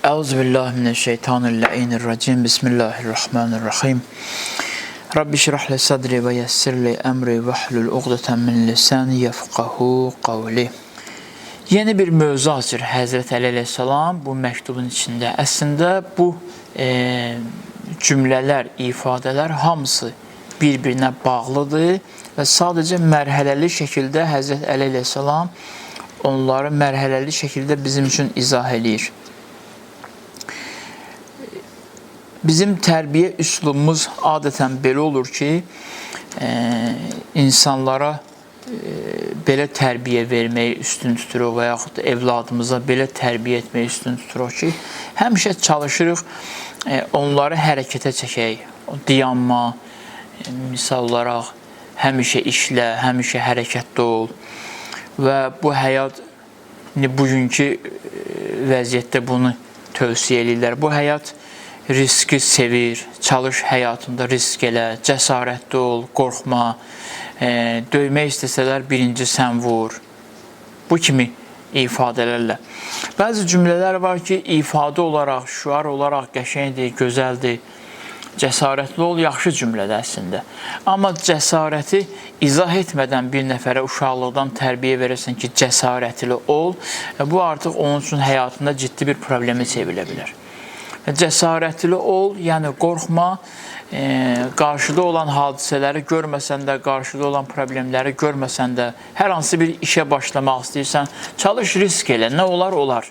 Euzubillahi mineşşeytanirracim. Bismillahirrahmanirrahim. Rabbi şrah li sadri ve yessir li emri ve hlul uqdeten min lisani yefqahu qavli. Yeni bir mövzu açır Həzrət Əli əleyhissalam bu məktubun içində. Əslində bu cümlələr, ifadələr hamısı bir-birinə bağlıdır və sadəcə mərhələli şəkildə Həzrət Əli əleyhissalam onları mərhələli şəkildə bizim üçün izah eləyir. Bizim tərbiyə üslubumuz adətən belə olur ki, insanlara belə tərbiyə verməyi üstün tuturuq və yaxud da evladımıza belə tərbiyə etməyi üstün tuturuq ki, həmişə çalışırıq onları hərəkətə çəkək, dayanma, misal olaraq həmişə işlə, həmişə hərəkətdə ol və bu həyat bugünkü vəziyyətdə bunu tövsiyə eləyirlər. Bu həyat riski sevir, çalış həyatında risk elə, cəsarətli ol, qorxma, döymək istəsələr birinci sən vur. Bu kimi ifadələrlə. Bəzi cümlələr var ki, ifadə olaraq, şüar olaraq qəşəngdir, gözəldir. Cəsarətli ol, yaxşı cümlədir əslində. Amma cəsarəti izah etmədən bir nəfərə uşaqlıqdan tərbiyə verəsən ki, cəsarətli ol, bu artıq onun üçün həyatında ciddi bir problemi çevrilə bilər. Cəsarətli ol, yəni qorxma, qarşıda olan hadisələri görməsən də, qarşıda olan problemləri görməsən də, hər hansı bir işə başlamaq istəyirsən, çalış, risk elə, nə olar, olar.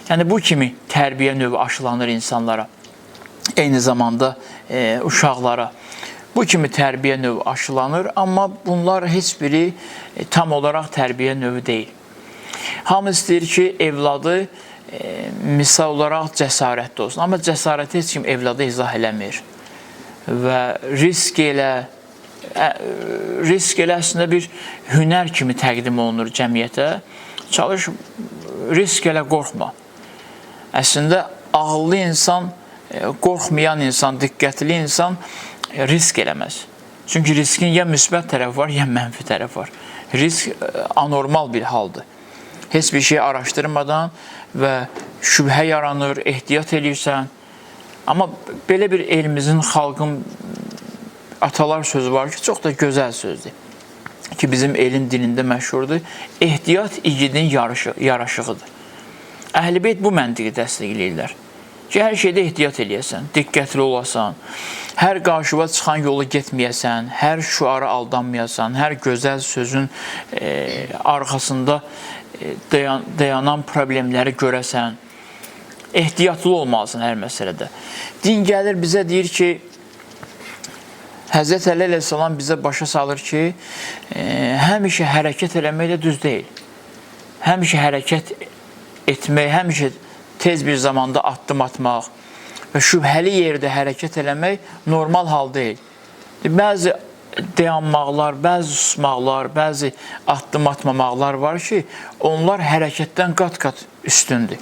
Yəni bu kimi tərbiyə növü aşılanır insanlara, eyni zamanda uşaqlara. Bu kimi tərbiyə növü aşılanır, amma bunlar heç biri tam olaraq tərbiyə növü deyil. Hamı istəyir ki, evladı misal olaraq cəsarətli olsun. Amma cəsarəti heç kim evlada izah eləmir. Və risk elə əslində bir hünər kimi təqdim olunur cəmiyyətə. Çalış, risk elə, qorxma. Əslində ağıllı insan, qorxmayan insan, diqqətli insan risk eləməz. Çünki riskin ya müsbət tərəfi var, ya mənfi tərəfi var. Risk anormal bir haldır. Heç bir şey araşdırmadan və şübhə yaranır, ehtiyat eləyirsən. Amma belə bir elimizin, xalqın atalar sözü var ki, çox da gözəl sözdür. Ki, bizim elin dilində məşhurdur. Ehtiyat igidin yaraşığıdır. Əhl-i Beyt bu məntiqi dəstəkləyirlər. Ki, hər şeydə ehtiyat eləyəsən, diqqətli olasan, hər qarşıva çıxan yolu getməyəsən, hər şüara aldanmayasan, hər gözəl sözün arxasında dayanan problemləri görəsən, ehtiyatlı olmalısan hər məsələdə. Din gəlir bizə deyir ki, Həzrət Əli əleyhissalam bizə başa salır ki, həmişə hərəkət eləmək də düz deyil. Həmişə hərəkət etmək, həmişə tez bir zamanda addım atmaq və şübhəli yerdə hərəkət eləmək normal hal deyil. Bəzi dayanmaqlar, bəzi susmaqlar, bəzi addım atmamaqlar var ki, onlar hərəkətdən qat-qat üstündür.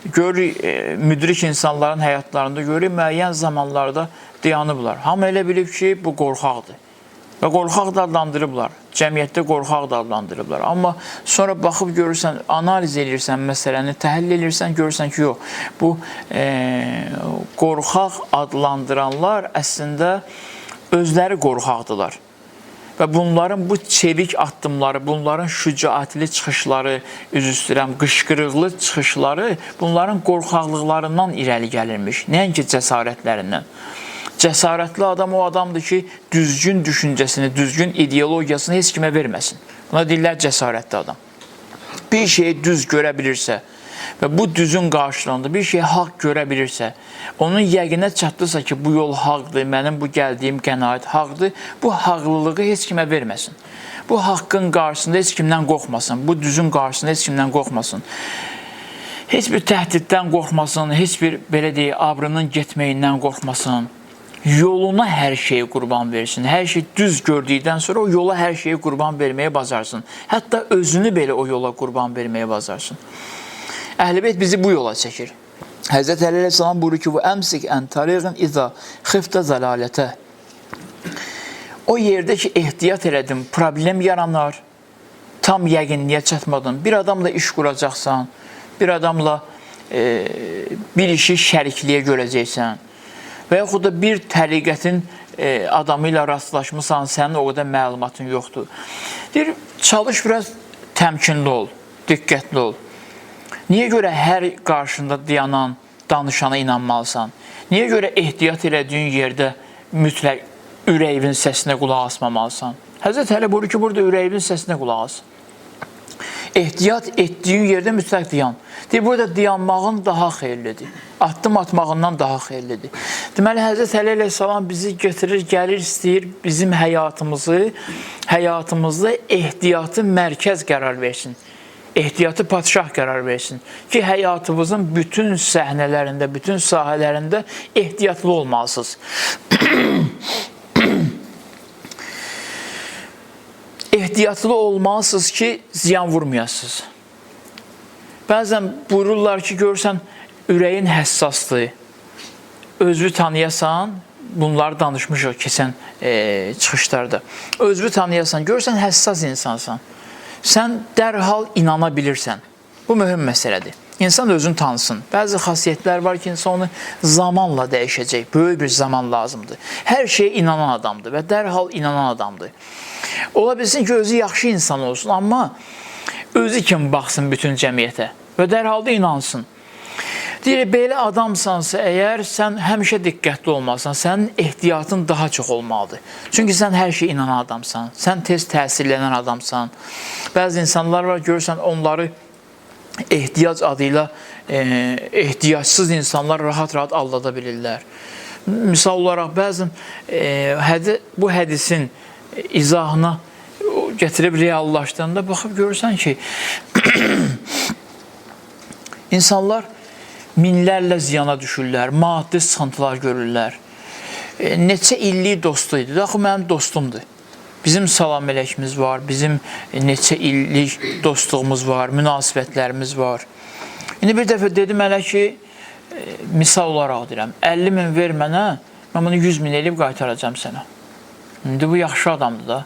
Görürük, müdrik insanların həyatlarında görürük, müəyyən zamanlarda dayanıblar. Hamı elə bilib ki, bu qorxaqdır. Və qorxaq da adlandırıblar. Cəmiyyətdə qorxaq da adlandırıblar. Amma sonra baxıb görürsən, analiz eləyirsən məsələni, təhlil eləyirsən, görürsən ki, yox, bu qorxaq adlandıranlar əslində özləri qorxaqdılar. Və bunların bu çevik addımları, bunların şücaətli çıxışları, üzr istəyirəm, qışqırıqlı çıxışları bunların qorxaqlıqlarından irəli gəlirmiş. Nəinki cəsarətlərindən. Cəsarətli adam o adamdır ki, düzgün düşüncəsini, düzgün ideologiyasını heç kimə verməsin. Buna deyirlər cəsarətli adam. Bir şeyi düz görə bilirsə və bu düzün qarşılığında bir şeyi haqq görə bilirsə, onun yəqinə çatdırsa ki, bu yol haqdır, mənim bu gəldiyim qənaət haqdır, bu haqlılığı heç kimə verməsin. Bu haqqın qarşısında heç kimdən qorxmasın, bu düzün qarşısında heç kimdən qorxmasın. Heç bir təhdiddən qorxmasın, heç bir, belə deyək, abrının getməyindən qorxmasın. Yoluna hər şeyi qurban versin. Hər şey düz gördükdən sonra o yola hər şeyi qurban verməyə bacarsın. Hətta özünü belə o yola qurban verməyə bacarsın. Əhl-i Beyt bizi bu yola çəkir. Həzrət Əli əleyhissalam buyurur ki, "Və əmsik ən tariqin iza xiftə zəlalətə." O yerdə ki, ehtiyat elədim, problem yaranar, tam yəqinliyə çatmadın. Bir adamla iş quracaqsan, bir adamla bir işi şərikliyə görəcəksən və yaxud da bir təriqətin adamı ilə rastlaşmısan, sənin o qədər məlumatın yoxdur. Deyir, çalış biraz təmkinli ol, diqqətli ol. Niyə görə hər qarşında dayanan, danışana inanmalısan? Niyə görə ehtiyat elədiyin yerdə mütləq ürəyin səsinə qulaq asmamalısan? Həzrət Əli buyurur ki, burada ürəyin səsinə qulaq as. Ehtiyat etdiyin yerdə mütləq dayan. Deyir, burada dayanmağın daha xeyirlidir. Addım atmağından daha xeyirlidir. Deməli, Həzrət Əli əleyhissalam bizi götürür, gəlir, istəyir bizim həyatımızı, həyatımızda ehtiyatı mərkəz qərar versin. Ehtiyatı padşah qərar versin ki, həyatımızın bütün səhnələrində, bütün sahələrində ehtiyatlı olmalısınız. Ehtiyatlı olmalısınız ki, ziyan vurmayasınız. Bəzən buyururlar ki, görürsən, ürəyin həssasdır, özünü tanıyasan, bunları danışmışıq keçən çıxışlarda. Özünü tanıyasan, görürsən, həssas insansan. Sən dərhal inana bilirsən. Bu mühüm məsələdir. İnsan özünü tanısın. Bəzi xasiyyətlər var ki, insan onu zamanla dəyişəcək. Böyük bir zaman lazımdır. Hər şeyə inanan adamdır və dərhal inanan adamdır. Ola bilsin ki, özü yaxşı insan olsun, amma özü kim baxsın bütün cəmiyyətə və dərhal da inansın. Deyir, belə adamsansa əgər, sən həmişə diqqətli olmalısan, sənin ehtiyatın daha çox olmalıdır. Çünki sən hər şeyə inanan adamsan, sən tez təsirlənən adamsan. Bəzi insanlar var, görürsən, onları ehtiyac adıyla ehtiyacsız insanlar rahat-rahat aldada bilirlər. Misal olaraq, bəzən bu hədisin izahına gətirib reallaşdığında baxıb görürsən ki, insanlar minlərlə ziyana düşürlər, maddi sıxıntılar görürlər. Neçə illik dostu idi. Axı mənim dostumdur. Bizim salam eləkimiz var, bizim neçə illik dostluğumuz var, münasibətlərimiz var. İndi bir dəfə dedim hələ ki, misal olaraq deyirəm, 50 min ver mənə, mən bunu 100 min eləyib qaytaracam sənə. İndi bu yaxşı adamdır da.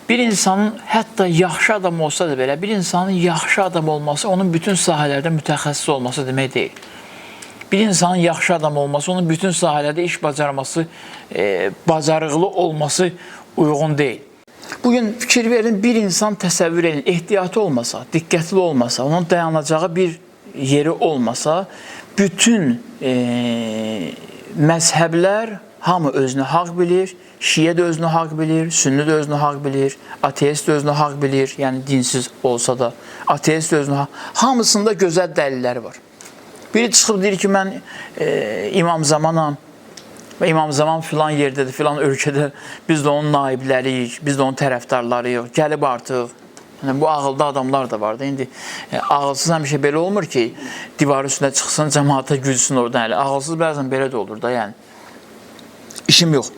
Bir insanın hətta yaxşı adam olsa da belə, bir insanın yaxşı adam olması onun bütün sahələrdə mütəxəssis olması demək deyil. Bir insanın yaxşı adam olması, onun bütün sahələrdə iş bacarması, bacarıqlı olması uyğun deyil. Bugün fikir verin, bir insan təsəvvür edin, ehtiyatı olmasa, diqqətli olmasa, onun dayanacağı bir yeri olmasa, bütün məzhəblər hamı özünü haqq bilir, şiə də özünü haqq bilir, sünni də özünü haqq bilir, ateist də özünü haqq bilir, yəni dinsiz olsa da, ateist də özünü haqq. Hamısında gözəl dəlilləri var. Biri çıxıb deyir ki, mən İmam Zamanam və İmam Zaman filan yerdədir, filan ölkədə, biz də onun naibləriyik, biz də onun tərəfdarlarıyıq, gəlib artıq. Yəni, bu ağılda adamlar da vardı. İndi ağılsız həmişə belə olmur ki, divar üstünə çıxsın, cəmaata gülsün oradan elə. Ağılsız bəzən belə də olur da, yəni. İşim yox.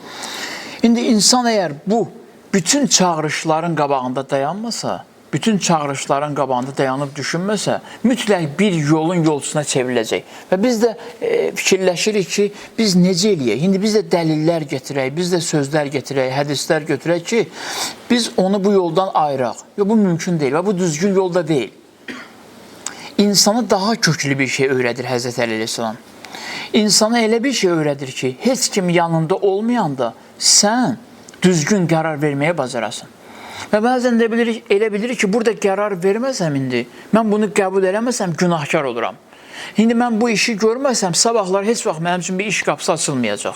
İndi insan əgər bu bütün çağırışların qabağında dayanmasa, bütün çağırışların qabağında dayanıb düşünməsə, mütləq bir yolun yolçusuna çevriləcək. Və biz də fikirləşirik ki, biz necə eləyək? İndi biz də dəlillər gətirək, biz də sözlər gətirək, hədislər götürək ki, biz onu bu yoldan ayıraq. Yox, bu mümkün deyil və bu düzgün yolda deyil. İnsanı daha köklü bir şey öyrədir Həzrət Əli əleyhissalam. İnsana elə bir şey öyrədir ki, heç kim yanında olmayanda sən düzgün qərar verməyə bacarasan. Və bəzən də bilirik, elə bilirik ki, burada qərar verməsəm indi, mən bunu qəbul eləməsəm günahkar oluram. İndi mən bu işi görməsəm, sabahlar heç vaxt mənim üçün bir iş qapısı açılmayacaq.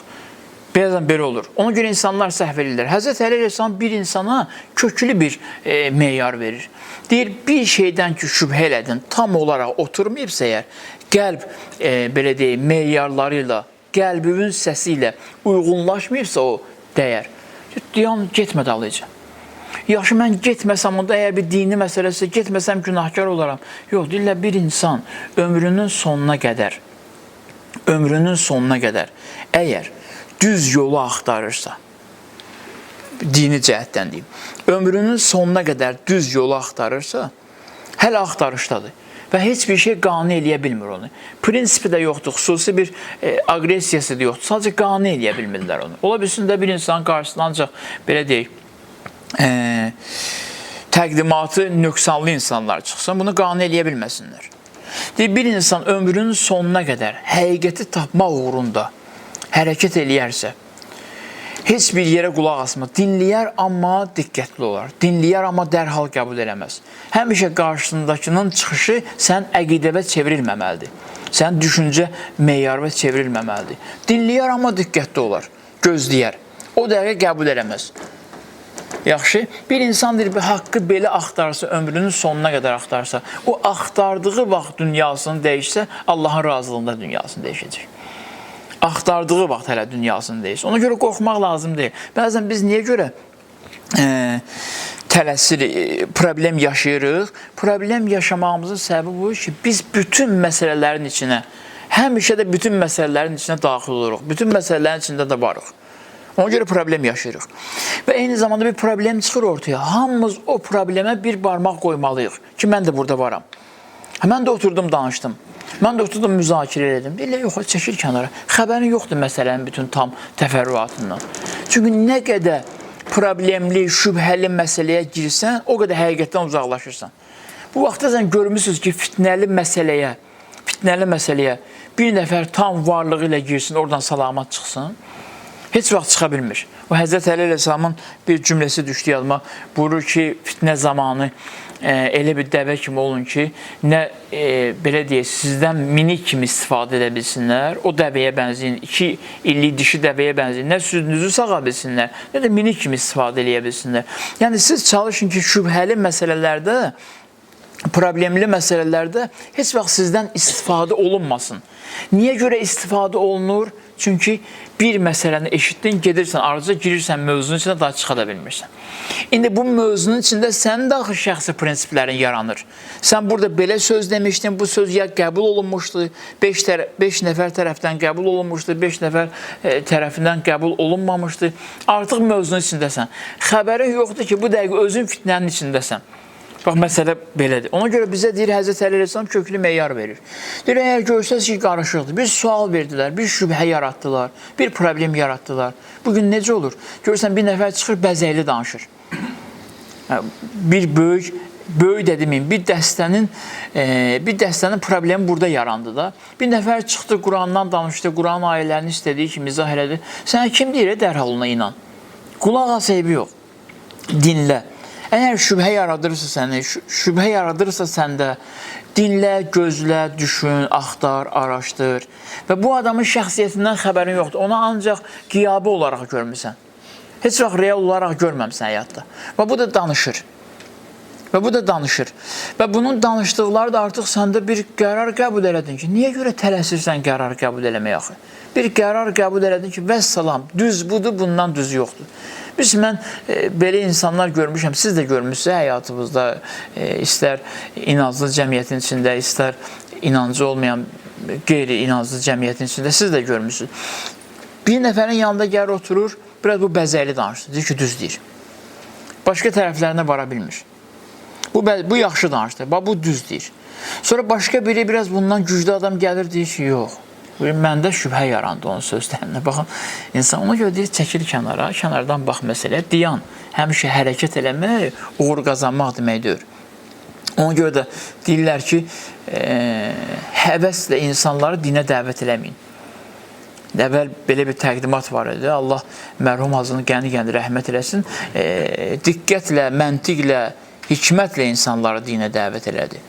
Bəzən belə olur. Ona görə insanlar səhv edirlər. Həzrət Əli əleyhissalam bir insana köklü bir meyar verir. Deyir, bir şeydən ki şübhə elədin, tam olaraq oturmayıbsa əgər, qəlb belə deyim, meyarları ilə, qəlbinin səsi ilə uyğunlaşmayıbsa o dəyər. Deyən, getmə dalıca. Yaxşı, mən getməsəm, onda əgər bir dini məsələsə, getməsəm günahkar olaram. Yox, deyirlər, bir insan ömrünün sonuna qədər, əgər düz yolu axtarırsa, dini cəhətdən deyim, ömrünün sonuna qədər düz yolu axtarırsa, hələ axtarışdadır və heç bir şey qane eləyə bilmir onu. Prinsipi də yoxdur, xüsusi bir aqressiyası da yoxdur. Sadəcə qane eləyə bilmirlər onu. Ola bilsin də bir insanın qarşısında ancaq belə deyək, təqdimatı nöqsanlı insanlar çıxsın, bunu qane eləyə bilməsinlər. Deyir, bir insan ömrünün sonuna qədər həqiqəti tapmaq uğrunda hərəkət eləyərsə, heç bir yerə qulaq asmaz. Dinləyər, amma diqqətli olar. Dinləyər, amma dərhal qəbul eləməz. Həmişə qarşısındakının çıxışı sən əqidəvə çevrilməməlidir. Sən düşüncə meyarına çevrilməməlidir. Dinləyər, amma diqqətli olar. Gözləyər. O dəqiqə qəbul eləməz. Yaxşı, bir insan deyir, bir haqqı belə axtarsa, ömrünün sonuna qədər axtarsa, o axtardığı vaxt dünyasını dəyişsə, Allahın razılığında dünyasını dəyişəcək. Axtardığı vaxt hələ dünyasını dəyişsə. Ona görə qorxmaq lazım deyil. Bəzən biz niyə görə tələsirik, problem yaşayırıq? Problem yaşamağımızın səbəbi bu ki, biz bütün məsələlərin içinə, həmişə də bütün məsələlərin içinə daxil oluruq. Bütün məsələlərin içində də varıq. Ona görə problem yaşayırıq. Və eyni zamanda bir problem çıxır ortaya. Hamımız o problemə bir barmaq qoymalıyıq ki, mən də burada varam. Mən də oturdum, danışdım. Mən də oturdum, müzakirə elədim. Elə yox, çəkil kənara. Xəbərin yoxdur məsələnin bütün tam təfərrüatından. Çünki nə qədər problemli, şübhəli məsələyə girsən, o qədər həqiqətdən uzaqlaşırsan. Bu vaxtda sən görmüsünüz ki, fitnəli məsələyə bir nəfər tam varlığı ilə girsin, oradan salamat çıxsın. Heç vaxt çıxa bilmir. O Həzrət Əli əleyhissalamın bir cümləsi düşdü yadıma. Buyurur ki, fitnə zamanı elə bir dəvə kimi olun ki, nə belə deyək, sizdən minik kimi istifadə edə bilsinlər, o dəvəyə bənzəyin, 2 illik dişi dəvəyə bənzəyin, nə südünüzü sağa bilsinlər, nə də minik kimi istifadə eləyə bilsinlər. Yəni siz çalışın ki, şübhəli məsələlərdə, problemli məsələlərdə heç vaxt sizdən istifadə olunmasın. Niyə görə istifadə olunur? Çünki bir məsələni eşitdin, gedirsən, ardıca girirsən mövzunun içində, daha çıxa da bilmirsən. İndi bu mövzunun içində sənin də axı şəxsi prinsiplərin yaranır. Sən burada belə söz demişdin, bu söz ya qəbul olunmuşdu, 5 nəfər tərəfdən qəbul olunmuşdu, 5 nəfər tərəfindən qəbul olunmamışdı. Artıq mövzunun içindəsən. Xəbərin yoxdur ki, bu dəqiqə özün fitnənin içindəsən. Bax, məsələ belədir. Ona görə bizə deyir, Həzrət Əli əleyhissalam köklü meyar verir. Deyir, əgər görsəz ki, qarışıqdır, bir sual verdilər, bir şübhə yaratdılar, bir problem yaratdılar. Bugün necə olur? Görürsən, bir nəfər çıxır, bəzəkli danışır. Bir böyük də deməyim, bir dəstənin problemi burada yarandı da. Bir nəfər çıxdı, Qurandan danışdı, Quran ayələrini istədiyi kimi izah elədi. Sənə kim deyir, dərhal ona inan. Qulaq as, eybi yox. Dinlə. Əgər şübhə yaradırsa səni, şübhə yaradırsa səndə, dinlə, gözlə, düşün, axtar, araşdır. Və bu adamın şəxsiyyətindən xəbərin yoxdur. Onu ancaq qiyabi olaraq görmüsən. Heç vaxt real olaraq görməmsən həyatda. Və bu da danışır. Və bu da danışır. Və bunun danışdıqları da artıq səndə bir qərar qəbul elədin ki, niyə görə tələsirsən qərar qəbul eləməyə axı? Bir qərar qəbul elədin ki, vəssalam, düz budur, bundan düzü yoxdur. Biz mən belə insanlar görmüşəm, siz də görmüşsünüz həyatınızda, istər inanclı cəmiyyətin içində, istər inancı olmayan qeyri-inanclı cəmiyyətin içində, siz də görmüşsünüz. Bir nəfərin yanında gəlir oturur, biraz bu bəzəkli danışır, deyir ki, düz deyir. Başqa tərəflərinə vara bilmir. Bu yaxşı danışdı, bax, bu düz deyir. Sonra başqa biri biraz bundan güclü adam gəlir, deyir ki, yox. Məndə şübhə yarandı onun sözlərinə. Baxın, insan ona görə deyir, çəkil kənara, kənardan bax məsələyə. Dayan, həmişə hərəkət eləmək, uğur qazanmaq demək deyir. Ona görə də deyirlər ki, həvəslə insanları dinə dəvət eləməyin. Əvvəl belə bir təqdimat var idi. Allah mərhum Hacını qəni-qəni rəhmət eləsin. Diqqətlə, məntiqlə, hikmətlə insanları dinə dəvət elədi.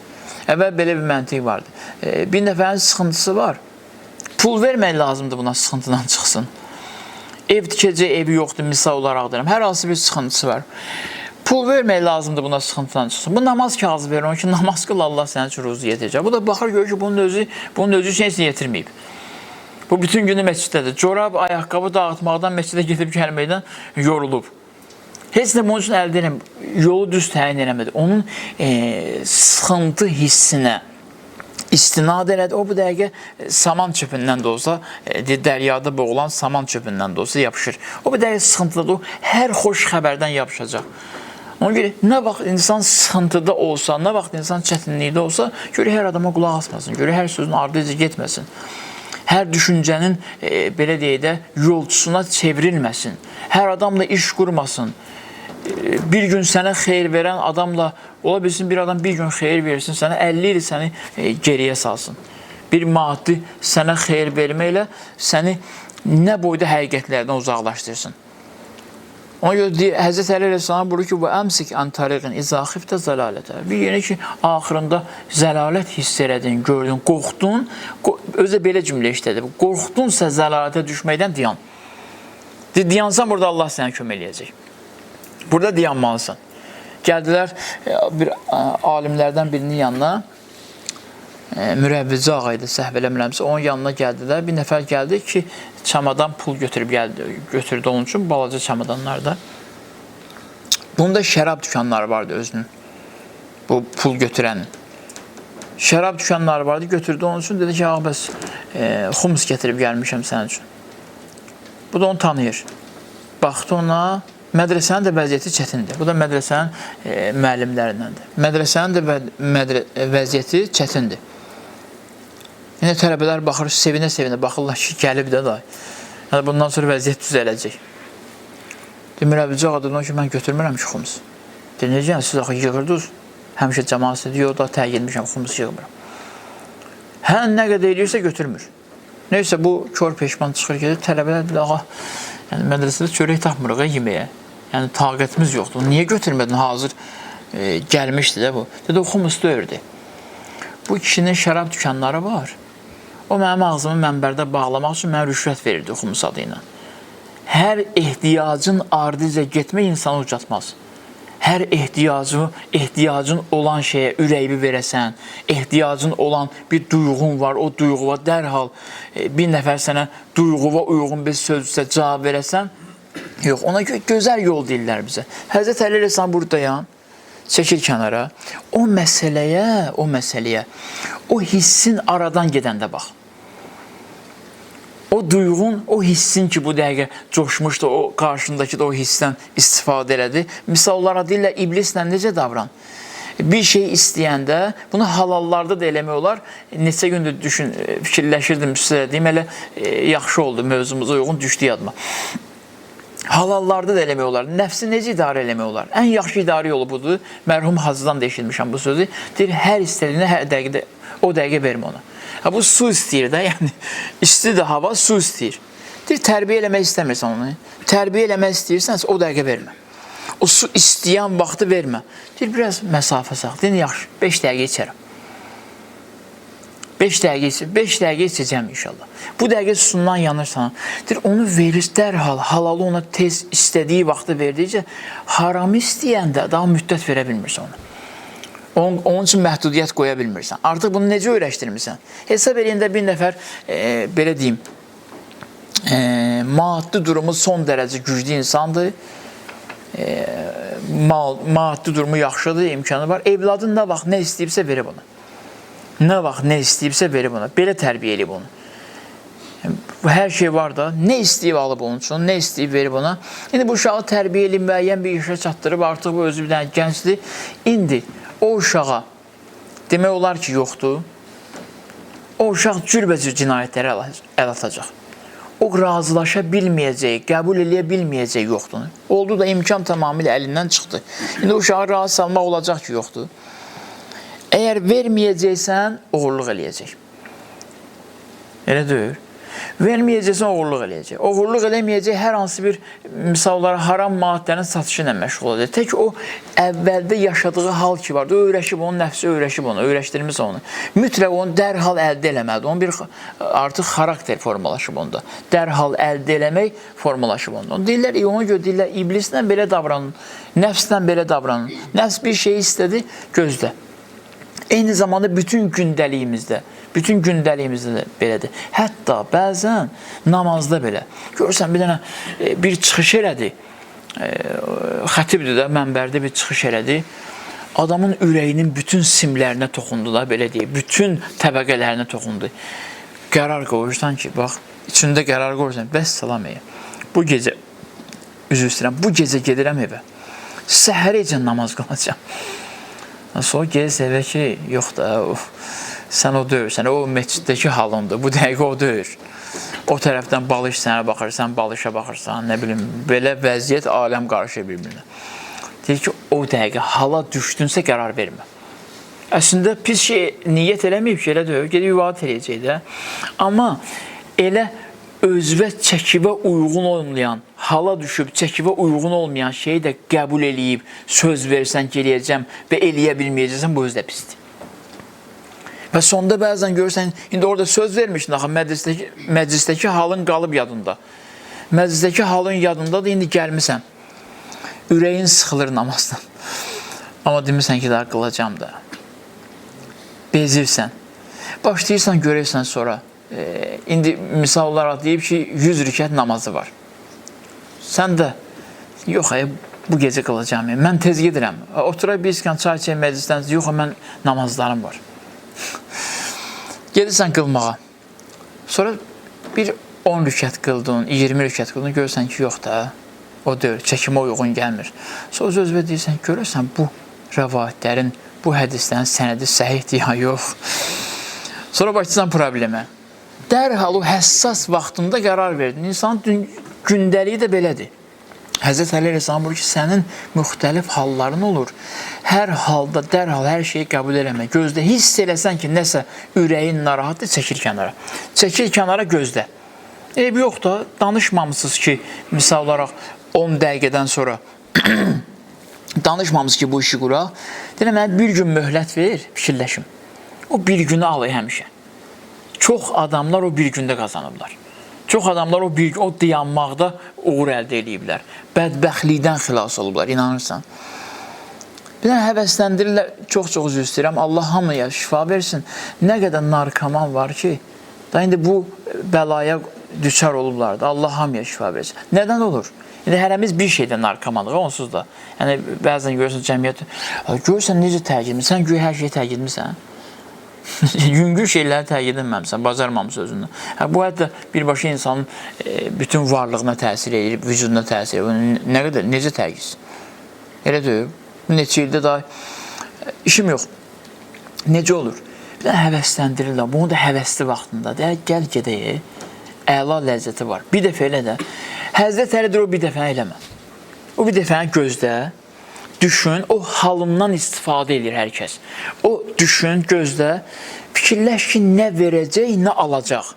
Əvvəl belə bir məntiq vardı. Bir nəfərin sıxıntısı var. Pul vermək lazımdır buna, sıxıntıdan çıxsın. Ev tikəcək evi yoxdur, misal olaraq deyirəm. Hər hansı bir sıxıntısı var. Pul vermək lazımdır buna, sıxıntıdan çıxsın. Bu namaz kağızı verir, onun ki, namaz qıl, Allah sənin üçün ruzi yetirəcək. Bu da baxır, görür ki, bunun özü üçün heç nə yetirməyib. Bu bütün günü məsciddədir. Corab, ayaqqabı dağıtmaqdan, məscidə gedib gəlməkdən yorulub. Heç nə bunun üçün əldə eləmir. Yolu düz təyin eləmədi. Onun sıxıntı hissinə istinad elədi. O bu dəqiqə saman çöpündən də olsa, dəryada boğulan saman çöpündən də olsa yapışır. O bu dəqiqə sıxıntıdadır. O hər xoş xəbərdən yapışacaq. Ona görə nə vaxt insan sıxıntıda olsa, nə vaxt insan çətinlikdə olsa, görə hər adama qulaq asmasın, görə hər sözün ardıca getməsin. Hər düşüncənin, belə deyək də, yolçusuna çevrilməsin. Hər adamla iş qurmasın. Bir gün sənə xeyir verən adamla, ola bilsin bir adam bir gün xeyir versin sənə, 50 il səni geriyə salsın. Bir maddi sənə xeyir verməklə səni nə boyda həqiqətlərdən uzaqlaşdırsın. Ona görə Həzrət Əli əleyhissalam buyurur ki, "Və əmsik an tariqin izâ xiftə zəlalətə." Bir yenə ki, axırında zəlalət hiss elədin, gördün, qorxdun. Özü də belə cümlə işlədi. Qorxdunsa zəlalətə düşməkdən dayan. Dayansan burada Allah sənə kömək eləyəcək. Burada dayanmalısan. Gəldilər bir alimlərdən birinin yanına. Mürəvvici ağa idi, səhv eləmirəmsə, onun yanına gəldilər. Bir nəfər gəldi ki, çamadan pul götürüb gəldi, götürdü onun üçün balaca çamadanlarda. Bunda şərab dükanları vardı özünün. Bu pul götürənin. Şərab dükanları vardı, götürdü onun üçün. Dedi ki, ağa bəs xums gətirib gəlmişəm sənin üçün. Bu da onu tanıyır. Baxdı ona, mədrəsənin də vəziyyəti çətindir. Bu da mədrəsənin müəllimlərindəndir. Mədrəsənin də vəziyyəti çətindir. İndi tələbələr baxır, sevinə-sevinə baxırlar ki, gəlib də day. Yəni bundan sonra vəziyyət düzələcək. Mürəbbici ağa dedi ki, mən götürmürəm ki, xums. Deyir, necə yəni, siz axı yığırdınız? Həmişə cəmaat dedi, yox da təyin etmişəm, xums yığmıram. Hə, nə qədər eləyirsə götürmür. Neysə, bu kor peşman çıxır gedir. Tələbələr deyir, ağa, yəni mədrəsədə çörək tapmırıq yeməyə. Yəni taqətimiz yoxdur. Niyə götürmədin hazır gəlmişdi də bu. Dedi, o xums deyirdi. Bu kişinin şərab dükanları var. O mənim ağzımı mənbərdə bağlamaq üçün mənə rüşvət verirdi xums adı ilə. Hər ehtiyacın ardıca getmək insanı ucatmaz. Hər ehtiyacın olan şeyə ürəyini verəsən, ehtiyacın olan bir duyğun var, o duyğuva dərhal bir nəfər sənə duyğuva uyğun bir sözsə cavab verəsən, yox, ona görə gözəl yol deyirlər bizə. Həzrət Əli əleyhissalam burada dayan, çəkil kənara, o məsələyə, o hissin aradan gedəndə bax. O duyğun, o hissin ki, bu dəqiqə coşmuşdu, o qarşındakı da o hissdən istifadə elədi. Misal olaraq deyirlər, iblislə necə davran? Bir şey istəyəndə, bunu halallarda da eləmək olar. Neçə gündür düşün, fikirləşirdim, sizə deyim, elə yaxşı oldu, mövzumuza uyğun düşdü yadıma. Halallarda da eləmək olar. Nəfsi necə idarə eləmək olar? Ən yaxşı idarə yolu budur. Mərhum Hacıdan da eşitmişəm bu sözü. Deyir, hər istədiyini hər dəqiqədə, o dəqiqə vermə ona. Ha, bu su istəyir də, yəni istidir hava, su istəyir. Deyir, tərbiyə eləmək istəmirsən onu. Tərbiyə eləmək istəyirsənsə, o dəqiqə vermə. O su istəyən vaxtı vermə. Deyir, biraz məsafə saxla. Deyir, yaxşı, 5 dəqiqə içərəm. 5 dəqiqə içəcəm inşallah. Bu dəqiqə susundan yanırsan. Deyir, onu verir dərhal, halalı ona tez istədiyi vaxtı verdikcə, haramı istəyəndə daha müddət verə bilmirsən ona. Onun üçün məhdudiyyət qoya bilmirsən. Artıq bunu necə öyrəşdirmirsən? Hesab eləyəndə bir nəfər, belə deyim, maddi durumu son dərəcə güclü insandır. Maddi durumu yaxşıdır, imkanı var. Evladın nə vaxt nə istəyibsə verib ona. Nə vaxt nə istəyibsə verib ona. Belə tərbiyə eləyib onu. Hər şey var da, nə istəyib alıb onun üçün, nə istəyib verib ona. İndi bu uşağı tərbiyə eləyib, müəyyən bir işə çatdırıb, artıq bu özü bir dənə gəncdir. İndi o uşağa demək olar ki, yoxdur. O uşaq cürbəcür cinayətlərə əl atacaq. O razılaşa bilməyəcək, qəbul eləyə bilməyəcək yoxdur. Oldu da imkan tamamilə əlindən çıxdı. İndi o uşağı razı salmaq olacaq ki, yoxdur. Əgər verməyəcəksən, oğurluq eləyəcək. Elə deyil. Verməyəcəksən, oğurluq eləyəcək. Oğurluq eləməyəcək, hər hansı bir, misal olaraq, haram maddənin satışı ilə məşğul olacaq. Tək o əvvəldə yaşadığı hal ki vardı, o öyrəşib, onun nəfsi öyrəşib onu, öyrəşdirmiş onu. Mütləq onu dərhal əldə eləməlidir. Onun bir artıq xarakter formalaşıb onda. Dərhal əldə eləmək formalaşıb onda. Onu deyirlər, ona görə deyirlər, iblislə belə davranın, nəfslə belə davranın. Nəfs bir şey istədi, gözlə. Eyni zamanda bütün gündəliyimizdə, də belədir. Hətta bəzən namazda belə. Görürsən bir dənə bir çıxış elədi. Xətibdir də, mənbərdə bir çıxış elədi. Adamın ürəyinin bütün simlərinə toxundu da, belə deyək, bütün təbəqələrinə toxundu. Qərar qoyursan ki, bax, içində qərar qoyursan, bəs salam ey. Bu gecə, üzr istəyirəm, bu gecə gedirəm evə. Səhərəcən namaz qılacağam. Sonra gəlirsə evə ki, yox da, sən o deyirsən, o məsciddəki halındır, bu dəqiqə o deyir. O tərəfdən balış sənə baxır, sən balışa baxırsan, nə bilim, belə vəziyyət aləm qarışır bir-birinə. Deyir ki, o dəqiqə hala düşdünsə qərar vermə. Əslində pis şey niyyət eləməyib ki, elə deyil, gedib ibadət eləyəcək də. Amma elə özvə çəkivə uyğun olmayan, hala düşüb çəkivə uyğun olmayan şeyi də qəbul eləyib, söz versən ki, eləyəcəm və eləyə bilməyəcəksən, bu özü də pisdir. Və sonda bəzən görürsən, indi orada söz vermişdin axı, məclisdəki halın qalıb yadında. Məclisdəki halın yadındadır, indi gəlmisən. Ürəyin sıxılır namazdan. Amma demirsən ki, daha qılacam da. Bezirsən. Başlayırsan, görürsən sonra. İndi misal olaraq deyib ki, 100 rükət namazı var. Sən də, yox, bu gecə qılacam. Mən tez gedirəm. Oturaq bir iskan çay içək məclisdən, yox, mən namazlarım var. Gedirsən qılmağa. Sonra bir 10 rükət qıldın, 20 rükət qıldın, görürsən ki, yox da, o deyil, çəkimə uyğun gəlmir. Sonra öz-özünə deyirsən, görürsən bu rəvayətlərin, bu hədislərin sənədi səhihdir ya yox. Sonra başlayırsan problemə. Dərhal o həssas vaxtında qərar verdin. İnsanın gündəliyi də belədir. Həzrət Əli əleyhissalam buyurur ki, sənin müxtəlif halların olur. Hər halda dərhal hər şeyi qəbul eləmə. Gözlə, hiss eləsən ki, nəsə ürəyin narahatdır, çəkil kənara. Çəkil kənara, gözlə. Eybi yox da, danışmamısınız ki, misal olaraq 10 dəqiqədən sonra danışmamısınız ki, bu işi quraq. Deyirəm, mənə bir gün möhlət ver, fikirləşim. O bir günü alay həmişə. Çox adamlar o bir gündə qazanıblar. Çox adamlar o bir o dayanmaqda uğur əldə eləyiblər. Bədbəxtlikdən xilas olublar, inanırsan. Bir dənə həvəsləndirirlər, çox-çox üzr istəyirəm. Allah hamıya şifa versin. Nə qədər narkoman var ki, da indi bu bəlaya düçar olublar da. Allah hamıya şifa versin. Nədən olur? İndi hərəmiz bir şeydə narkomanlıq, onsuz da. Yəni bəzən görürsən cəmiyyət, görürsən necə tərk etmisən, sən güya hər şeyi tərk etmisən. Yüngül şeyləri tərk edilməmisən, bacarmamısan özünü. Hə, bu hətta birbaşa insanın bütün varlığına təsir edir, vücuduna təsir edir. Nə qədər, necə tərk etsin? Elə deyil. Bu neçə ildə daha işim yox. Necə olur? Bir də həvəsləndirirlər. Bunu da həvəsli vaxtında. Deyər, gəl gedək. Əla ləzzəti var. Bir dəfə elə də. Həzrət Əlidir o bir dəfə eləmə. O bir dəfəni gözlə. Düşün, o halından istifadə edir hər kəs. O düşün, gözlə, fikirləş ki, nə verəcək, nə alacaq.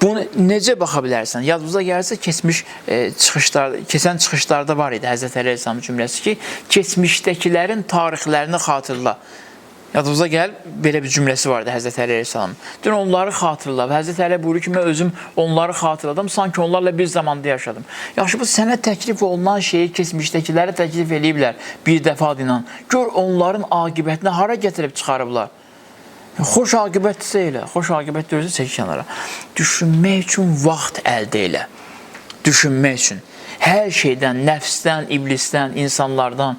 Bunu necə baxa bilərsən? Yadınıza gəlirsə, keçmiş çıxışlar, keçən çıxışlarda var idi Həzrət Əli əleyhissalamın cümləsi ki, keçmişdəkilərin tarixlərini xatırla. Yadınıza gəl, belə bir cümləsi vardı Həzrət Əli əleyhissalamın. Dün onları xatırla. Və Həzrət Əli buyurur ki, mən özüm onları xatırladım, sanki onlarla bir zamanda yaşadım. Yaxşı, bu sənə təklif olunan şeyi keçmişdəkilərə təklif eləyiblər bir dəfə adı ilə. Gör onların aqibətini hara gətirib çıxarıblar. Xoş aqibətdirsə elə, xoş aqibət deyirsə çək kənara. Düşünmək üçün vaxt əldə elə. Düşünmək üçün. Hər şeydən, nəfsdən, iblisdən, insanlardan,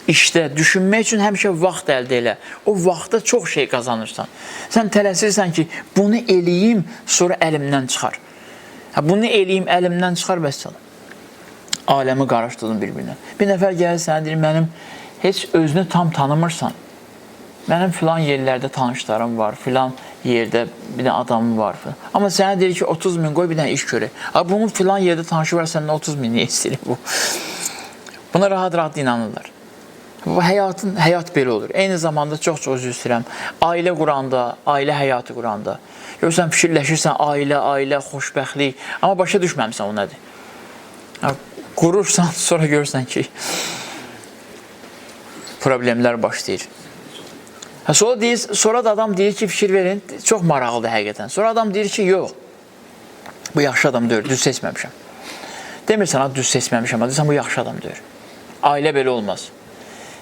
işdə düşünmək üçün həmişə vaxt əldə elə. O vaxtda çox şey qazanırsan. Sən tələsirsən ki, bunu eləyim, sonra əlimdən çıxar. Hə, bunu eləyim, əlimdən çıxar, vəssalam. Aləmi qarışdırdın bir-birinə. Bir nəfər gəlir sənə deyir, mənim heç özünü tam tanımırsan. Mənim filan yerlərdə tanışlarım var, filan yerdə bir dənə adamım var filan. Amma sənə deyir ki, 30 min qoy bir dənə iş görək. Ha, bunun filan yerdə tanışı var, səndən 30 min niyə istəyir bu? Buna rahat-rahat inanırlar. Bu həyat belə olur. Eyni zamanda çox-çox üzr istəyirəm. Ailə quranda, ailə həyatı quranda, görürsən, fikirləşirsən, ailə, ailə, xoşbəxtlik, amma başa düşməmisən o nədir. Ha, qurursan, sonra görürsən ki, problemlər başlayır. Hə, sonra, deyir, sonra da adam deyir ki, fikir verin, çox maraqlıdır həqiqətən. Sonra adam deyir ki, yox, bu yaxşı adam deyil, düz seçməmişəm. Demirsən, ha, düz seçməmişəm, deyirsən, bu yaxşı adam deyil. Ailə belə olmaz.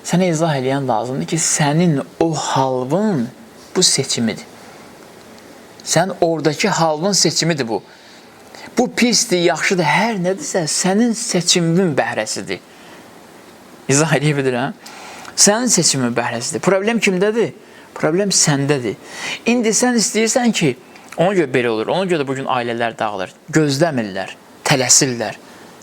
Sənə izah eləyən lazımdır ki, sənin o halvın bu seçimidir. Sən oradakı halvın seçimidir bu. Bu pisdir, yaxşıdır, hər nədirsə sənin seçimin bəhrəsidir. İzah eləyə bilirəm. Sənin seçimin bəhrəsidir. Problem kimdədir? Problem səndədir. İndi sən istəyirsən ki, ona görə belə olur. Ona görə də bugün ailələr dağılır. Gözləmirlər, tələsirlər.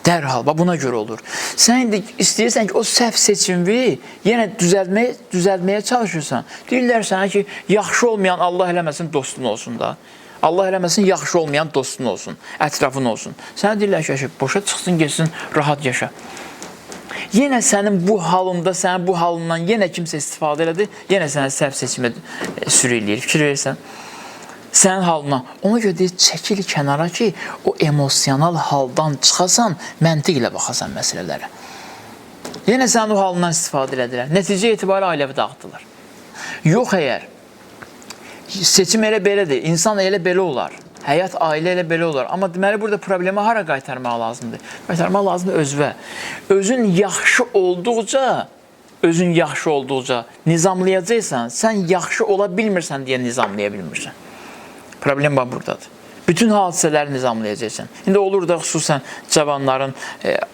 Dərhal, bax buna görə olur. Sən indi istəyirsən ki, o səhv seçimi yenə düzəltməyə çalışırsan. Deyirlər sənə ki, yaxşı olmayan Allah eləməsin dostun olsun da. Allah eləməsin yaxşı olmayan dostun olsun, ətrafın olsun. Sənə deyirlər ki, boşa çıxsın, getsin, rahat yaşa. Yenə sənin bu halında, sənin bu halından yenə kimsə istifadə elədi, yenə səni səhv seçimə sürükləyir. Fikir verirsən? Sənin halına. Ona görə deyir, çəkil kənara ki, o emosional haldan çıxasan, məntiqlə baxasan məsələlərə. Yenə sənin o halından istifadə elədilər. Nəticə etibarilə ailəvi dağıtdılar. Yox əgər, seçim elə belədir, insan elə belə olar. Həyat, ailə elə belə olar. Amma deməli burada problemi hara qaytarmaq lazımdır? Qaytarmaq lazımdır özvə. Özün yaxşı olduqca, özün yaxşı olduqca nizamlayacaqsan, sən yaxşı ola bilmirsən deyə nizamlaya bilmirsən. Problem bax buradadır. Bütün hadisələri nizamlayacaqsan. İndi olur da xüsusən cavanların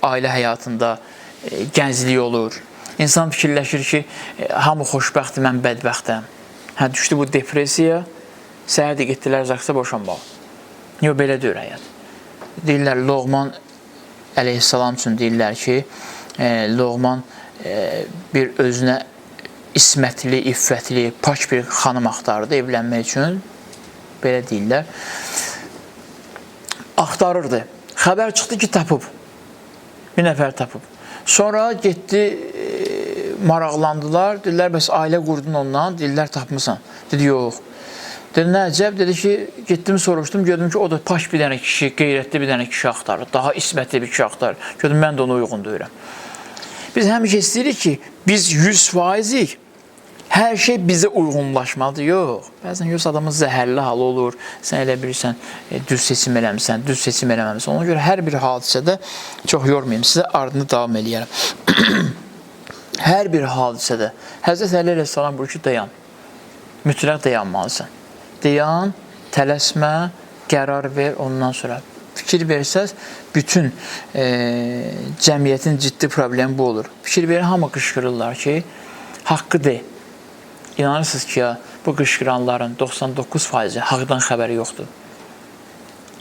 ailə həyatında gənclik olur. İnsan fikirləşir ki, hamı xoşbəxtdir, mən bədbəxtəm. Hə, düşdü bu depressiya, səhər də getdilər zaksa boşanmağa. Yox, belə deyil həyat. Deyirlər, Loğman əleyhissalam üçün deyirlər ki, Loğman bir özünə ismətli, iffətli, pak bir xanım axtardı evlənmək üçün. Belə deyirlər. Axtarırdı. Xəbər çıxdı ki, tapıb. Bir nəfər tapıb. Sonra getdi, maraqlandılar. Dedilər, bəs ailə qurdun ondan. Dedilər, tapmısan. Dedi, yox. Dedi, nə əcəb? Dedi ki, getdim, soruşdum, gördüm ki, o da pak bir dənə kişi, qeyrətli bir dənə kişi axtarır. Daha ismətli bir kişi axtarır. Gördüm, mən də ona uyğun deyirəm. Biz həmişə istəyirik ki, biz 100%-ik. Hər şey bizə uyğunlaşmalıdır. Yox. Bəzən yoxsa adamın zəhərli halı olur. Sən elə bilirsən, düz seçim eləmisən, düz seçim eləməmisən. Ona görə hər bir hadisədə çox yormayayım sizə, ardını davam eləyərəm. Hər bir hadisədə Həzrət Əli əleyhissalam buyurur ki, dayan. Mütləq dayanmalısan. Dayan, tələsmə, qərar ver ondan sonra. Fikir versəz, bütün cəmiyyətin ciddi problemi bu olur. Fikir verin, hamı qışqırırlar ki, haqqı de. İnanırsınız ki, ya, bu qışqıranların 99%-i haqdan xəbəri yoxdur.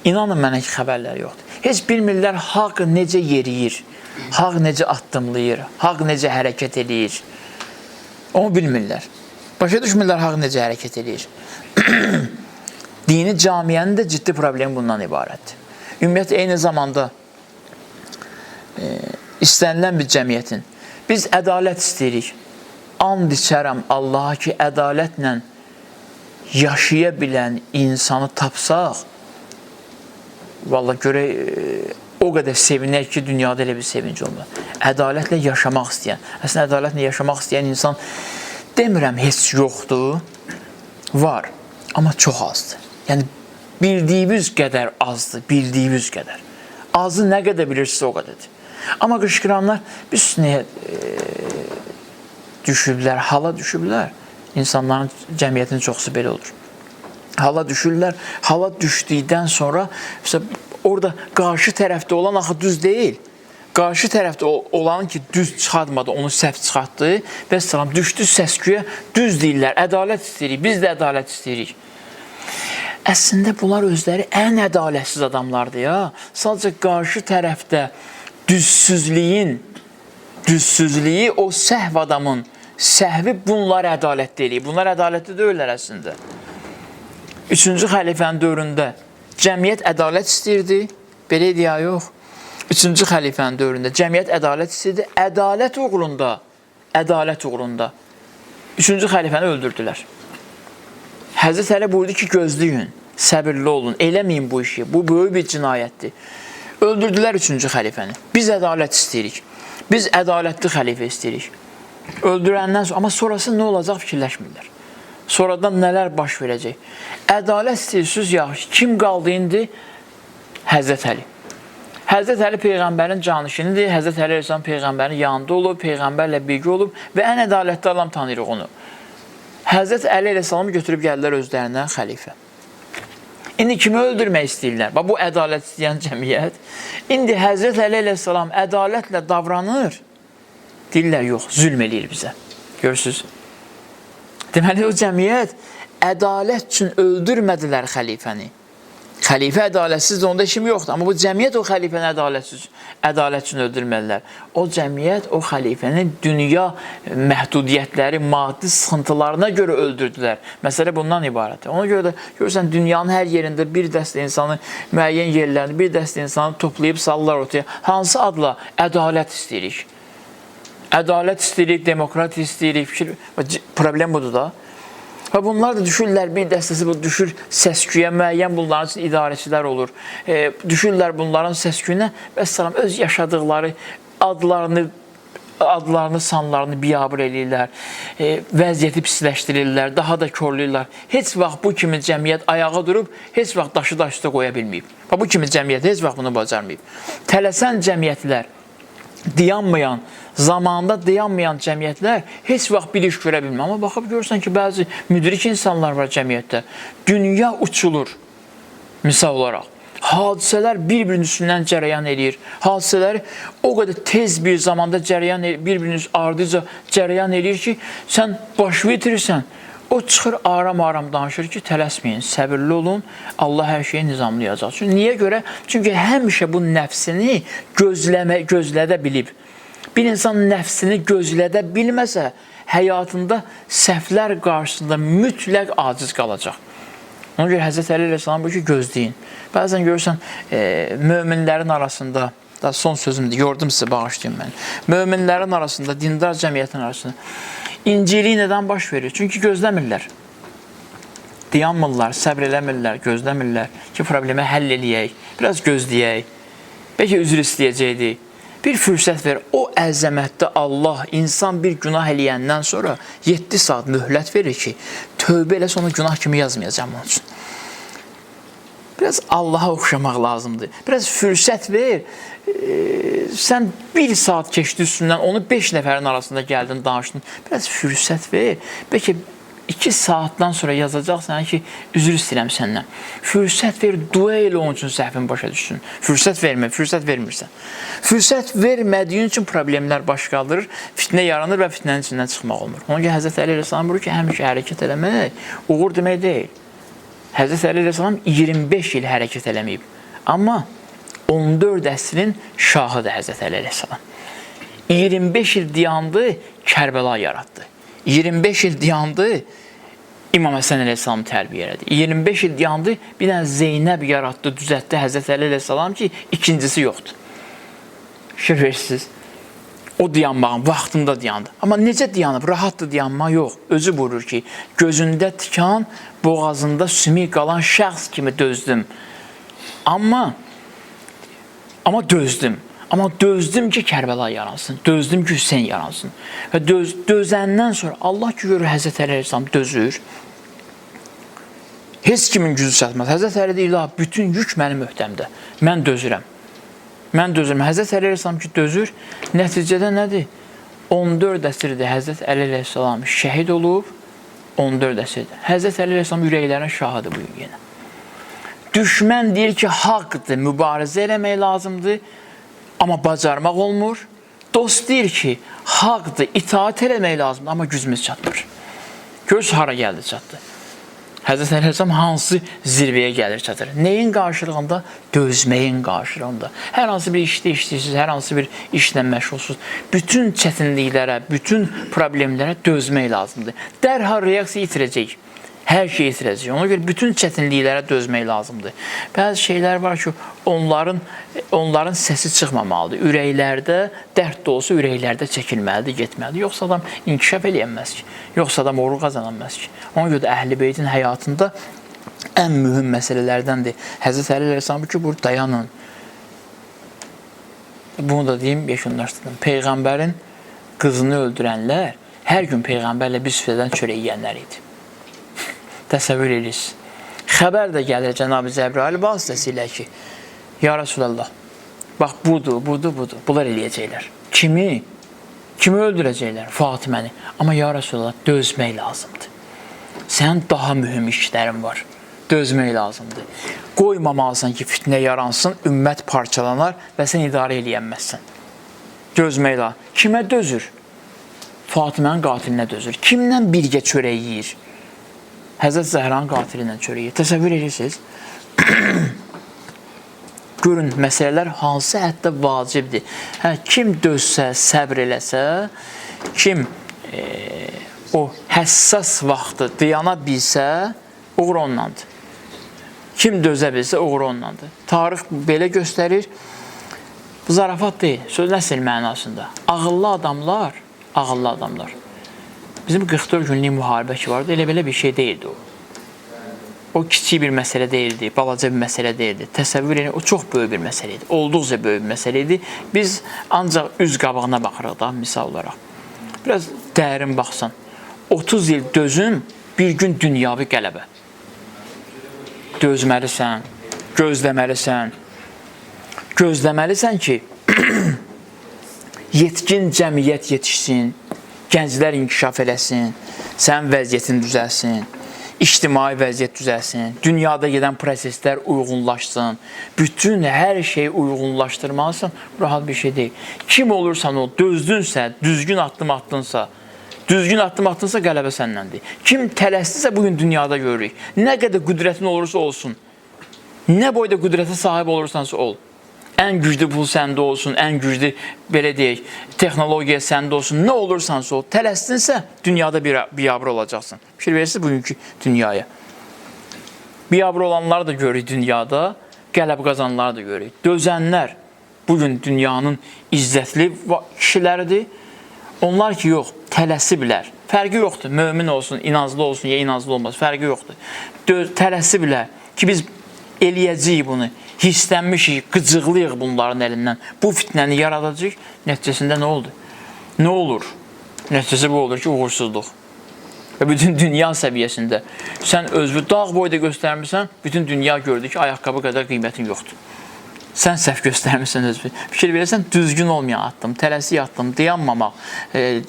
İnanın mənə ki, xəbərləri yoxdur. Heç bilmirlər haqq necə yeriyir, haqq necə addımlayır, haqq necə hərəkət eləyir. Onu bilmirlər. Başa düşmürlər haqq necə hərəkət eləyir. Dini camiənin də ciddi problemi bundan ibarətdir. Ümumiyyətlə, eyni zamanda istənilən bir cəmiyyətin biz ədalət istəyirik. And içərəm Allaha ki, ədalətlə yaşaya bilən insanı tapsaq, vallahi görək o qədər sevinək ki, dünyada elə bir sevinc olmaz. Ədalətlə yaşamaq istəyən, əslində ədalətlə yaşamaq istəyən insan demirəm heç yoxdur, var, amma çox azdır. Yəni bildiyimiz qədər azdır, bildiyimiz qədər. Azı nə qədər bilirsiniz, o qədərdir. Amma qışqıranlar biz nəyə düşüblər, hala düşüblər. İnsanların, cəmiyyətin çoxusu belə olur. Hala düşürlər. Hala düşdükdən sonra mesela, orada qarşı tərəfdə olan axı düz deyil. Qarşı tərəfdə olan ki, düz çıxartmadı, onu səhv çıxartdı və salam düşdü səs-küyə, düz deyirlər, ədalət istəyirik, biz də ədalət istəyirik. Əslində bunlar özləri ən ədalətsiz adamlardır ya. Sadəcə qarşı tərəfdə düzsüzlüyün, düzsüzlüyü o səhv adamın səhvi bunlar ədalətli eləyir. Bunlar ədalətli deyirlər əslində. Üçüncü xəlifənin dövründə cəmiyyət ədalət istəyirdi. Belə idi ya, yox. Üçüncü xəlifənin dövründə cəmiyyət ədalət istəyirdi. Ədalət uğrunda, ədalət uğrunda üçüncü xəlifəni öldürdülər. Həzrət Əli buyurdu ki, gözləyin, səbirli olun, eləməyin bu işi. Bu böyük bir cinayətdir. Öldürdülər üçüncü xəlifəni. Biz ədalət istəyirik. Biz ədalətli xəlifə istəyirik. Öldürəndən sonra, amma sonrası nə olacaq fikirləşmirlər. Sonradan nələr baş verəcək? Ədalət istəyirsiniz, yaxşı. Kim qaldı indi? Həzrət Əli. Həzrət Əli peyğəmbərin canişinidir. Həzrət Əli əleyhissalam peyğəmbərin yanında olub, peyğəmbərlə birgə olub və ən ədalətli adam tanıyırıq onu. Həzrət Əli əleyhissalamı götürüb gəldilər özlərindən xəlifə. İndi kimi öldürmək istəyirlər? Bax, bu ədalət istəyən cəmiyyət. İndi Həzrət Əli əleyhissalam ədalətlə davranır. Deyirlər, yox, zülm eləyir bizə. Görürsünüz? Deməli, o cəmiyyət ədalət üçün öldürmədilər xəlifəni. Xəlifə ədalətsizdir, onda işim yoxdur. Amma bu cəmiyyət o xəlifəni ədalət üçün öldürmədilər. O cəmiyyət o xəlifənin dünya məhdudiyyətləri, maddi sıxıntılarına görə öldürdülər. Məsələ bundan ibarətdir. Ona görə də görürsən dünyanın hər yerində bir dəstə insanı müəyyən yerlərində bir dəstə insanı toplayıb salırlar ortaya. Hansı adla? Ədalət istəyirik. Ədalət istəyirik, demokratiya istəyirik, fikir, problem budur da. Və bunlar da düşürlər, bir dəstəsi bu düşür səsküyə, müəyyən bunların üçün idarəçilər olur. Düşürlər bunların səsküyünə və salam öz yaşadıqları adlarını, sanlarını biabır eləyirlər, vəziyyəti pisləşdirirlər, daha da korlayırlar. Heç vaxt bu kimi cəmiyyət ayağa durub, heç vaxt daşı daş üstə qoya bilməyib. Və bu kimi cəmiyyət heç vaxt bunu bacarmayıb. Tələsən cəmiyyətlər, dayanmayan, zamanında dayanmayan cəmiyyətlər heç vaxt bir iş görə bilmir. Amma baxıb görürsən ki, bəzi müdrik insanlar var cəmiyyətdə. Dünya uçulur, misal olaraq. Hadisələr bir-birinin üstündən cərəyan eləyir. Hadisələr o qədər tez bir zamanda cərəyan bir-birinin ardıca cərəyan eləyir ki, sən başını itirirsən. O çıxır aram-aram danışır ki, tələsməyin, səbirli olun, Allah hər şeyi nizamlayacaq. Çünki niyə görə? Çünki həmişə bu nəfsini gözlədə bilib. Bir insan nəfsini gözlədə bilməsə, həyatında səhvlər qarşısında mütləq aciz qalacaq. Ona görə Həzrət Əli əleyhissalam buyurur ki, gözləyin. Bəzən görürsən, möminlərin arasında, da son sözümdür, yordum sizi, bağışlayın məni. Möminlərin arasında, dindar cəmiyyətin arasında incilik nədən baş verir? Çünki gözləmirlər. Dayanmırlar, səbr eləmirlər, gözləmirlər ki, problemi həll eləyək, biraz gözləyək. Bəlkə üzr istəyəcəkdik. Bir fürsət ver. O əzəmətdə Allah insan bir günah eləyəndən sonra 7 saat mühlət verir ki, tövbə eləsə onu günah kimi yazmayacağam onun üçün. Biraz Allaha oxşamaq lazımdır. Biraz fürsət ver. Sən bir saat keçdi üstündən, onu 5 nəfərin arasında gəldin, danışdın. Biraz fürsət ver. Bəlkə 2 saatdan sonra yazacaqsan ki, üzr istəyirəm səndən. Fürsət ver, dua elə onun üçün səhvin başa düşsün. Fürsət vermə, fürsət vermirsən. Fürsət vermədiyin üçün problemlər baş qaldırır, fitnə yaranır və fitnənin içindən çıxmaq olmur. Ona görə Həzrət Əli əleyhissalam buyurur ki, həmişə hərəkət eləmək uğur demək deyil. Həzrət Əli əleyhissalam 25 il hərəkət eləməyib. Amma 14 əsrin şahıdır Həzrət Əli əleyhissalam. 25 il dayandı, Kərbəla yaratdı. 25 il dayandı, İmam Həsən əleyhissalam tərbiyə elədi. 25 il dayandı, bir dənə Zeynəb yaratdı, düzəltdi Həzrət Əli əleyhissalam ki, ikincisi yoxdur. Fikir verirsiniz. O dayanmağın vaxtında dayandı. Amma necə dayanıb? Rahatdır dayanma yox. Özü buyurur ki, gözündə tikan, boğazında sümük qalan şəxs kimi dözdüm. Amma dözdüm. Amma dözdüm ki, Kərbəla yaransın. Dözdüm ki, Hüseyn yaransın. Və dözəndən sonra Allah ki, görür Həzrət Əli əleyhissalam dözür. Heç kimin gücü çatmaz. Həzrət Əli deyir, bütün yük mənim öhdəmdə. Mən dözürəm. Mən dözürəm. Həzrət Əli əleyhissalam ki, dözür. Nəticədə nədir? 14 əsrdir Həzrət Əli əleyhissalam şəhid olub. 14 əsrdir. Həzrət Əli əleyhissalam ürəklərin şahıdır bu gün yenə. Düşmən deyir ki, haqdır, mübarizə eləmək lazımdır. Amma bacarmaq olmur. Dost deyir ki, haqdır, itaat eləmək lazımdır, amma gücümüz çatmır. Görürsünüz, hara gəldi, çatdı. Həzrət Əli əleyhissalam hansı zirvəyə gəlir, çatır. Nəyin qarşılığında? Dözməyin qarşılığında. Hər hansı bir işdə işləyirsiniz, hər hansı bir işlə məşğulsunuz. Bütün çətinliklərə, bütün problemlərə dözmək lazımdır. Dərhal reaksiya itirəcək. Hər şeyi itirəcək. Ona görə bütün çətinliklərə dözmək lazımdır. Bəzi şeylər var ki, onların səsi çıxmamalıdır. Ürəklərdə, dərd də olsa ürəklərdə çəkilməlidir, getməlidir. Yoxsa adam inkişaf eləyənməz ki. Yoxsa adam uğur qazanamaz ki. Ona görə də Əhl-i Beytin həyatında ən mühüm məsələlərdəndir. Həzrət Əli əleyhissalam ki, buyur, dayanın. Bunu da deyim, yekunlaşdırdım. Peyğəmbərin qızını öldürənlər hər gün Peyğəmbərlə bir süfrədən çörək yeyənlər idi. Təsəvvür edirsiniz. Xəbər də gəlir Cənab-ı Cəbrail vasitəsilə ki, ya Rəsulallah, bax budur, budur, budur. Bunlar eləyəcəklər. Kimi? Kimi öldürəcəklər? Fatiməni. Amma ya Rəsulallah, dözmək lazımdır. Sənin daha mühüm işlərin var. Dözmək lazımdır. Qoymamalısan ki, fitnə yaransın, ümmət parçalanar və sən idarə eləyənməzsən. Dözmək lazım. Kimə dözür? Fatimənin qatilinə dözür. Kimlə birgə çörək yeyir? Həzrət Zəhranın qatili ilə çörək yeyir. Təsəvvür edirsiniz? Görün, məsələlər hansı həddə vacibdir. Hə, kim dözsə, səbr eləsə, kim o həssas vaxtı dayana bilsə, uğur ondandır. Kim dözə bilsə, uğur ondandır. Tarix belə göstərir. Bu zarafat deyil, söz nəsil mənasında. Ağıllı adamlar, ağıllı adamlar. Bizim 44 günlük müharibə ki vardı, elə belə bir şey deyildi o. O kiçik bir məsələ deyildi, balaca bir məsələ deyildi. Təsəvvür edin, o çox böyük bir məsələ idi. Olduqca böyük bir məsələ idi. Biz ancaq üz qabağına baxırıq da, misal olaraq. Biraz dərin baxsan, 30 il dözüm, bir gün dünyavi qələbə. Dözməlisən, gözləməlisən. Gözləməlisən ki, yetkin cəmiyyət yetişsin, gənclər inkişaf eləsin, sənin vəziyyətin düzəlsin, ictimai vəziyyət düzəlsin, dünyada gedən proseslər uyğunlaşsın, bütün hər şeyi uyğunlaşdırmalısan, bu rahat bir şey deyil. Kim olursan ol, dözdünsə, düzgün addım atdınsa, düzgün addım atdınsa qələbə səndəndir. Kim tələsdisə bugün dünyada görürük. Nə qədər qüdrətin olursa olsun, nə boyda qüdrətə sahib olursansa ol. Ən güclü pul səndə olsun, ən güclü belə deyək, texnologiya səndə olsun, nə olursansa ol, tələsdinsə dünyada bir biabır olacaqsan. Fikir verirsiniz bugünkü dünyaya. Biabır olanlar da görürük dünyada, qələb qazanlar da görürük. Dözənlər bugün dünyanın izzətli kişiləridir. Onlar ki yox, tələsiblər. Fərqi yoxdur. Mömin olsun, inanclı olsun, ya inanclı olmasın, fərqi yoxdur. Tələsiblər ki biz eləyəcəyik bunu. Hisslənmişik, qıcıqlıyıq bunların əlindən. Bu fitnəni yaradacağıq. Nəticəsində nə oldu? Nə olur? Nəticəsi bu olur ki, uğursuzluq. Və bütün dünya səviyyəsində sən özünü dağ boyda göstərmisən, bütün dünya gördü ki, ayaqqabı qədər qiymətin yoxdur. Sən səhv göstərmisən özünü. Fikir verirsən, düzgün olmayan addım, tələsik addım, dayanmamaq,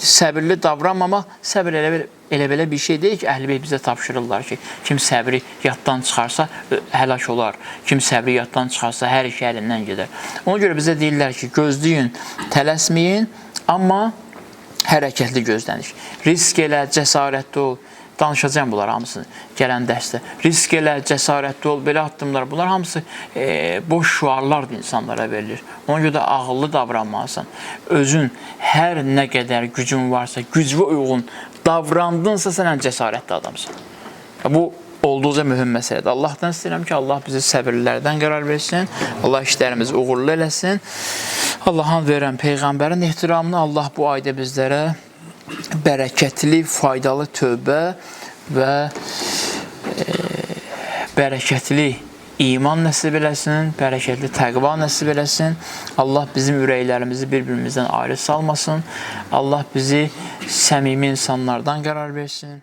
səbirli davranmamaq, səbir elə belə bir şey deyil ki, Əhl-i Beyt bizə tapşırırlar ki, kim səbri yaddan çıxarsa həlak olar, kim səbri yaddan çıxarsa hər iki əlindən gedər. Ona görə bizə deyirlər ki, gözləyin, tələsməyin, amma hərəkətli gözləniş. Risk elə, cəsarətli ol. Danışacağam bunlar hamısını gələn dərsdə. Risk elə, cəsarətli ol, belə addımlar. Bunlar hamısı boş şüarlardır insanlara verilir. Ona görə də ağıllı davranmalısan. Özün hər nə qədər gücün varsa, gücünə uyğun davrandınsa sən ən cəsarətli adamsan. Bu olduqca mühüm məsələdir. Allahdan istəyirəm ki, Allah bizi səbirlilərdən qərar versin. Allah işlərimizi uğurlu eləsin. Allahın verən peyğəmbərin ehtiramını Allah bu ayda bizlərə bərəkətli, faydalı tövbə və bərəkətli iman nəsib eləsin, bərəkətli təqva nəsib eləsin. Allah bizim ürəklərimizi bir-birimizdən ayrı salmasın. Allah bizi səmimi insanlardan qərar versin.